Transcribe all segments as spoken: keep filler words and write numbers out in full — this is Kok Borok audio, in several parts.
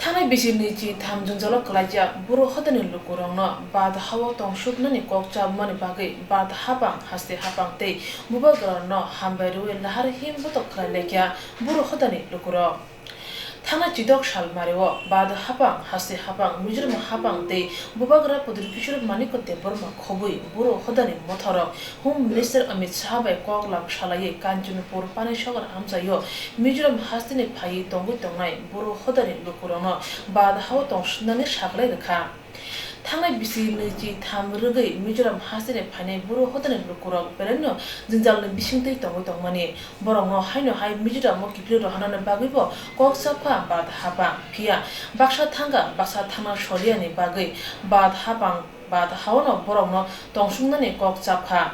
Thanai bisi nwichi tham jwngjalo kwlaijak Buru hodani lukurokno Bad hao tongsuknani kok chabmani bagwi Bad hapang haste hapang tei bubagrarokno hambai rwui lahar him botok khlai laikha Buru hodani lukurok. Thangnai chidok sal mario Bad hapang haste hapang Mizoram hapang tei bubagra Pradyut Kishore Manikya Debbarma khobwi Buru hodani motharok Home Minister Amit Shah bai kok lam salaiwi Kanchanpur Panisagar amchaio Mizoram hasteni phaiwi tongwi tongnai Buru hodani lukurokno Bad hao tongsuknani saklai rwkha. Thangnai bisi nwichi tham rwgwi Mizoram hasteni phainai Buru hodani lukurok belaino jwngjalni bisingtwi tongwi tongmani. Borokno haino hai Mizoramo kiphilwi rohornani bagwibo kok chapkha Bad hapang. Phiya baksa thangkha baksa thangna soliyani bagwi Bad hapang Bad haono borokno tongsuknani kok chapkha.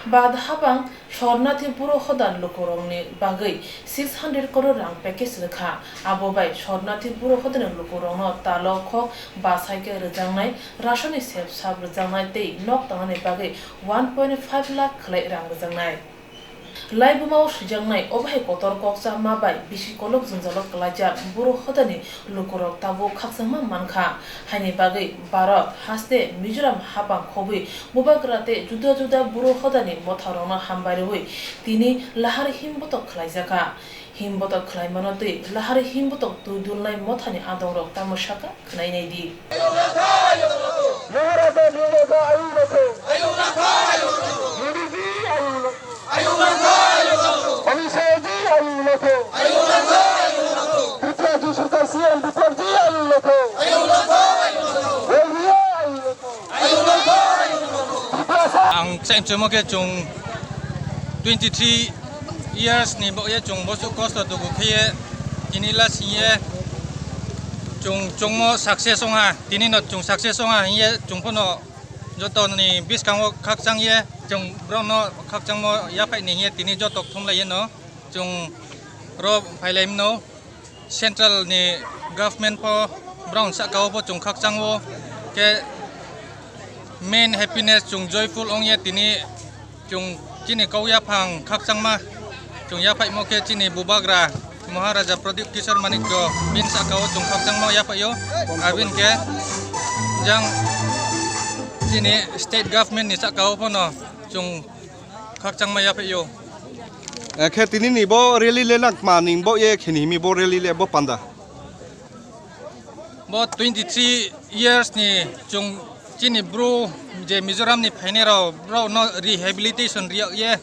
Bad hapang Shornathi Buru hodan lukurokni bagwi six hundred crore rang package rwkha. Abo bai Shornathi Buru hodani lukurokno talo khok basaikhe rwjaknai, rasoni sep sap rwjaknai tei nok tangnani bagwi one point five lakh khwlai rang rwjaknai. Laibumao swijaknai obo hai kotor kok chapma bai bisi kolok jwngjalo kwlaijak Buru hodani lukurok tabuk khakchangma mankha. Haini bagwi Bharat haste Mizoram hapang khobwi bubagra tei juda juda Buru hodani motharokno hambai rwui tini lahar him botok khlaijakha. Him botok khlaimano twi lahar him botok twi dulnai mothani adongrok tamo sakha khwnai naidi. Maharaja Maharaja ayung lakho. Ayung lakho, ayung lakho. Modi ji ayung lakho. Ayung lakho, ayung lakho. Amit Shah ji ayung lakho. Ayung lakho, ayung lakho. Tripura ji sarkar C M Biplab ji ayung lakho. Ayung lakho, ayung lakho. Walwia ayung lakho. Ayung lakho, ayung lakho. Tripura sa- Ang cheng chemo khe chung twenty three years ni bo ye chung bosu kosto dugu khe ye tini la sing ye chung chungmo success ong ha, tini no chung success ong ha hing ye chung phono joto ni biskango khakchang ye chung borok no khakchangmo yaphai ni hing ye tini joto thum lai ye no chung ro phai lai mano. Central ni government pho borok ni saka o pho chung khakchang o khe main happiness chung joyful ong ye tini chung chini kok yaphang khakchangma chung yaphaimo khe chini bubagra Maharaja Pradyut Kishore Manikya bini saka o chung khakchangma yaphai o abini khe jang chini state government ni saka o phono chung khakchangma yaphai o. Eh, khe tini ni bo rally le nang ma ning bo ye khini himi bo rally le bo panda. Bo twenty three years ni chung chini bru je Mizoram ni phainai rok, borok no rehabilitation riyak ye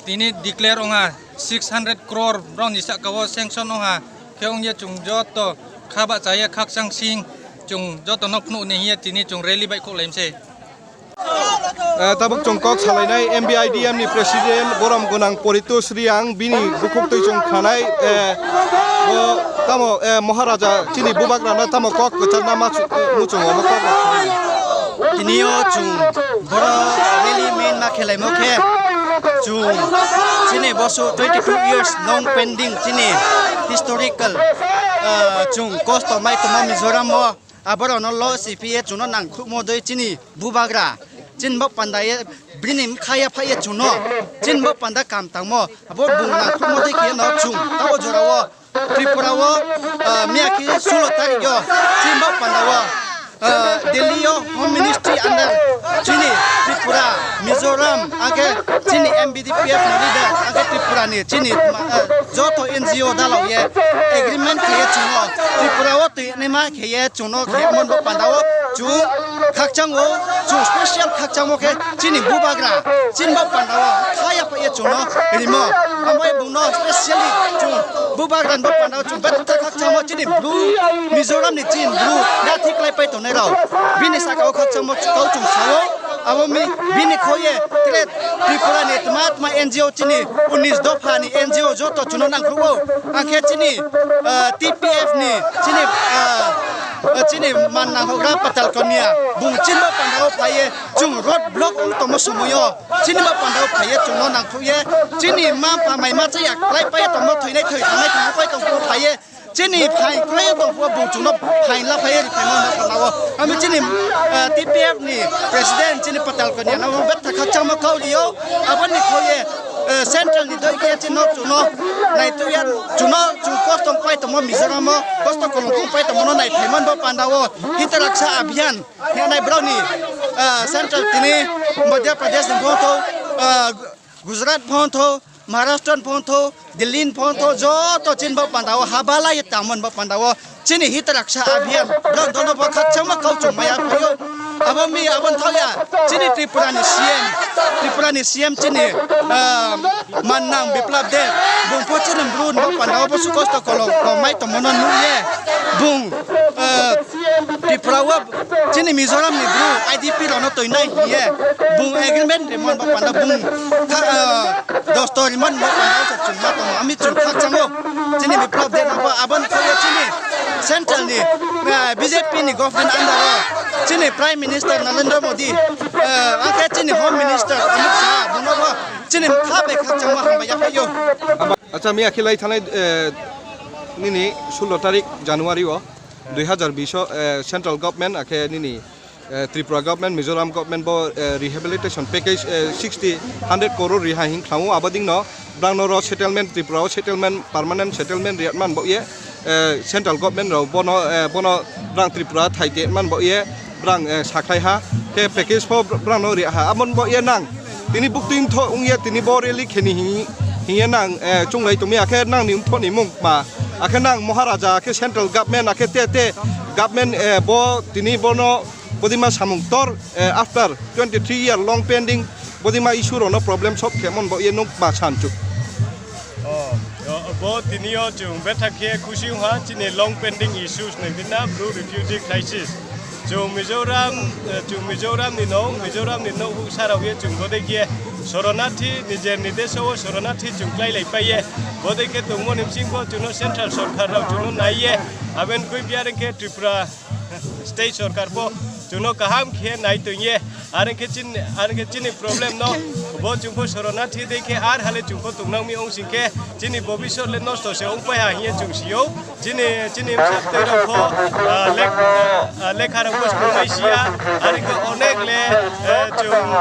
tini declare ong ha six hundred crore borok ni saka o sanction ong ha khe ong ye chung joto kha bacha ye khakchang sing chung joto no phunuk ni hing ye tini chung rally bai khok lai mse. Eh, tabuk chwng kok salainai M B I D M ni president borom gwnang Poritosh Riang bini bukhuk twi chwng khanai, eh, bo tamo, eh, Maharaja chini bubagrano tamo kok kwcharna ma chu-, eh, muchungo omo kok rok. Tini o chwng boro rally main ma khelaimo khe chwng chini bosu twenty two years long pending chini historical, eh, chwng kosto mai tongma Mizoram o. Aborokno lo si phiye chwngno nangkhukmo dei chini bubagra. Chini bok panda ye bini mkha ya phaiye chwngno. Chini bok panda kam tangmo. Abo bung nangkhukmo dei khe no chwng. Tabo jorao Tripura o, ah, miyaki sulo tarikh yo. Chini bok panda o, ah, Delhi o Home Ministry under chini Tripura, Mizoram, ake chini M B D P F ni leader, ake Tripura ni chini, ah, joto N G O dalao ye agreement khe chwngno Tripura o twi nima khe ye chwngno khe mon bo panda o chwng khakchang o chwng special khakchang o khe chini bubagra chini bo panda o khaya pa ye chwngno rimo amo bungno specially chwng bubagra bo panda o chwng bata khakchang o chini bru Mizoram ni chini bru ya thik lai pai tongnai rao bini saka o khakchang o chwng sao abo mi bini khoye tre Tripura ni tma tma N G O chini unis dopha ni N G O joto chwngno nangkhugo. Ang khe chini, ah, T P F ni chini, ah, ah, chini man nangkhogra Patal Konya bung chini bo pandao phaiye chwng road block wng tongmo somoyo chini bo pandao phaiye chwngno nangkhukye chini ma pha mai ma chaya klai pai tongmo thwinai thwi thangnai thangpai tongmo phaiye Chini phain kwlai tongkho bung chwngno phain la phai ri phaima no phalao. Ami chini, eh, T P F ni president chini Patal Kanya no betta khakchangma kau rio. Aboni khoye, eh, central ni doi khe chino chwngno nai tuya chwngno chwng kosto pai tongmo Mizoram o kosto kolong pai tongmo no nai phaima bo pandao. Hitaraksa abhiyan hwnai borokni, ah, central tini Madhya Pradesh ni phone tho, ah, Gujarat phone tho, Maharashtra phone tho, Delhi phone tho, joto chin bo pandao habala ye tamon bo pandao chini hitaraksa abhiyan borok dono bo khakchangma kau chungmaya phaio. Abo mi abon thaya chini Tripura ni C M, Tripura ni C M chini, ah, mannang Biplab Deb bung pho chini bru no pandao bo sukosto kolong kok mai tongmo no nuye bung, ah, Tripura o chini Mizoram ni bru I D P rok no twi nai hiye bung agreement rimon bo panda bung kha, ah, dosto rimon bo panda se chungma tongo. Ami chung khakchango chini Biplab Deb no bo abon khoye chini central ni, ah, B J P ni government under o chini Prime Minister Narendra Modi, ah, angkhe chini Home Minister Amit Shah bung no bo chini kha bai khakchangma hambai ya phaio. Acha, miya khe lai thanai, eh, nini sullo tarik January o dui hazar bish o, eh, central government akhe nini, eh, Tripura government, Mizoram government bo, eh, rehabilitation package, eh, sixty, hundred crore riha hin khlamu. Aboding no brang no ro settlement, Tripura o settlement, permanent settlement riyat man bo ye, eh, central government rok bono, eh, bono brang Tripura thai te man bo ye brang, eh, sakhlai ha. Khe package pho brang no riya ha. Amon bo ye nang tini buktui tho ung ye tini bo rally kheni hi, hi ye nang, eh, chunglai tumi akhe nang ni tho ni mung ma. Akhe nang Maharaja akhe central government akhe te te government, eh, bo tini bono bodima samung tor, eh, after twenty three year long pending bodima issue rok no problem solve khe mon bo ye nuk ma san chuk. Oh, oh, bo tini o chung betha khe khusi wngha chini long pending issues nai bina bru refugee crisis. Chung Mizoram, eh, chung Mizoram ni no, Mizoram ni no hu sarao ye chung bodei khe Soronathi, nijer ni deso o Soronathi chung klai lai pai ye. Bodei khe tongmo ni bising bo chung no central sorkar rao chung no nai ye. Aben kui biar khe Tripura state sorkar bo chung no kaham khe nai tong ye. Are khe chin, are khe chini problem no bo chung pho Soronathi dei khe ar hale chung pho tong nang mi ong sing khe chini bobisot le nosto se ong pai ha hiye chung sio. Chini, chini bwsa twi rok pho, ah, lek-, ah, lekha rok pho school mai sia. Are khe onek le, eh, chung,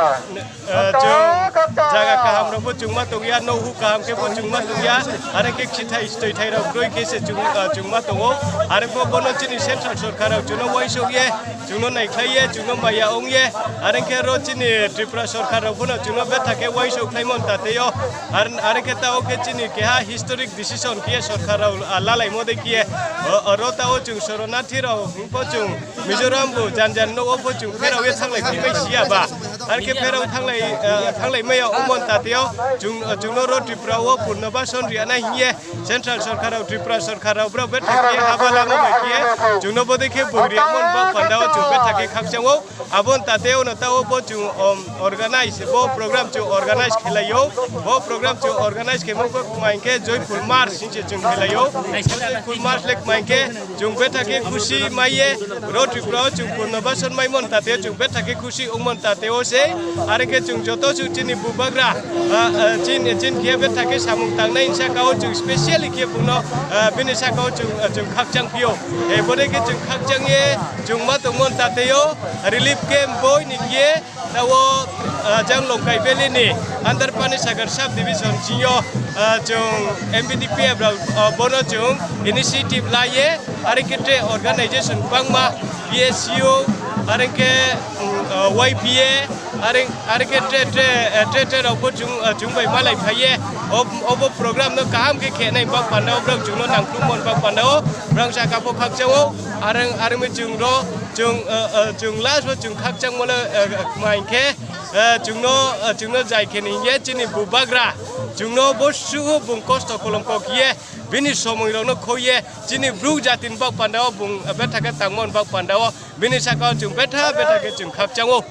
eh, chung jaga kaham rok pho chung ma tong ya, no hu kaham khe pho chung ma tong ya. Are khe khithai stoi thai rok doi khe se chung, ah, chung ma tongo. Are pho bono chini central sorkar rok chung no uaisuk ye. Chwngno naikhlai ye, chwngno maya wng ye, are khe ro chini Tripura sorkar rok phano chwngno betha khe uaisuk khlaimon ta tei o. Ar, are khe ta o khe chini keha historic decision khe sorkar rok, ah, lalaimo de khe, o, o, ro ta o chwng Soronathi rok hwn pho chwng Mizoram bo jan jan no o pho chwng pherao ye thanglai phi bai sia ba. Are khe pherao thanglai, ah, thanglai maya wngmon ta tei o chwng, chwngno ro Tripura o Purnobason riya na hiye. Central sorkar rok, Tripura sorkar rok, borok bethak khe haba lama bai khe chwngno bodei khe bwrwi mon bak panda o chwng bethak khe khakchang o. Aboni ta tei o no ta o bo chwng, um, organize, bo program chwng organize khe lai o. Bo program chwng organize khe mung kok mai khe Joyful March hinse chwng khe lai o. Joyful March lek mai khe chwng bethak khe khusi mai ye. Ro Tripura o chwng Purnobason mai mon ta tei o chwng bethak khe khusi wng mon ta tei o se. Are khe chwng joto chwng chini bubagra, ah, ah, chin, chin khe bethak khe samung tangnai saka o chwng specially khe buno, ah, bini saka o chwng, ah, chwng khakchang phio. Eh, bodei khe chwng khakchang ye chwng ma tongmon ta tei o relief camp boi ni khe ta o, ah, Janglongkai Valley ni under Panisagar sub division sing yo, ah, chwng M B D P F rok, ah, bono chwng initiative la ye are khe tre organization bangma B S U are khe, mm, ah, Y B A Are, are khe tre, tre, eh, tre, tre rok bo chwng, eh, chwng bai malai phai ye. O, obo program no kaham khe khenai bak panda o, borok chwngno nangkukmon bak panda o, borok saka bo khakchang o. Are, are mi chwng ro, chwng, eh, eh, chwng last bo chwng khakchang mole, eh, mai khe, eh, chwngno, eh, chwngno jai khe ni ye chini bubagra. Chwngno bo sugo bung kosto kolom kok ye, bini somoi rok no khoi ye, chini bruk jati ni bak panda o bung, eh, betha khe tangmon bak panda o, bini saka o chwng betha, betha khe chwng khakchang o.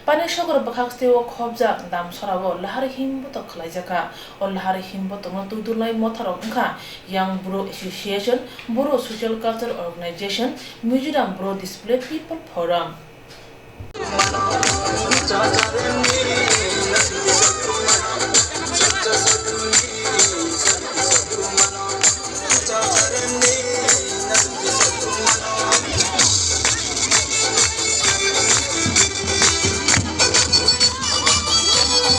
Panisogor bwkhak steo khopjak Damsora o lahar him botok khwlaijakha. O lahar him botokno twidulnai motharok wngkha Young Bru Association, Bru Social Culture Organization, Mizoram Bru Displaced People Forum.